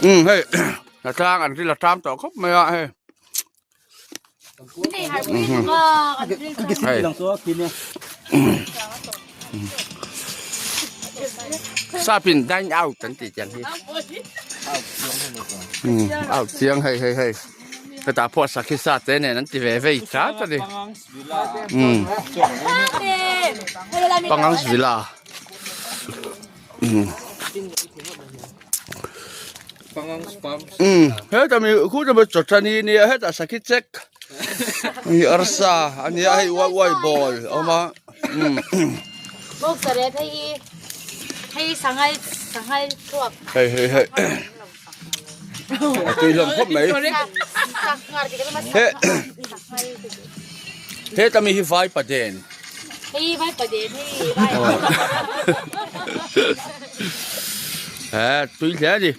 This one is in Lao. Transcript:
ອືມ ເຮີ້ຍ ລະທາງ ອັນທີ່ລະທາງຕໍ່ຄົບແມ່ເຮີ້ຍ. ເຮີ້ຍ ຊາພິນໄດ້ເອົາຕັນຕິຈັງທີ່ ອືມ ເອົາສຽງ ເຮີ້ຍ ເຮີ້ຍ ເຮີ້ຍ. ກະຕາພວກສັກຄີຊາເຕແນ່ນັ້ນຕິແວໄວ້ອີກຊາຕອນນີ້. ອືມ ປາງັງສະວິລາ ອືມ ປາງັງສະປາມ ອືມ ເຮັດຕາມີ ຄູຕາມີຈົດທານີນີ້ ເຮັດຕາສັກຄີເຈັກ ມີອາຣາຊາ ອັນນີ້ໃຫ້ໄວໆ ບອຍ ເອົາມາ ອືມ ບອກສະເດັດໃຫ້ ໃຫ້ສັງໃຫ້ ສັງໃຫ້ພວກ ເຮີ້ຍ ເຮີ້ຍ ເຮີ້ຍ. ເຮົ ເຮຕາມີຮີໄຟປະເດນ ຮີໄຟປະເດນ ຮີໄຟ ເອີ ຕຸຍແທ້ດິ.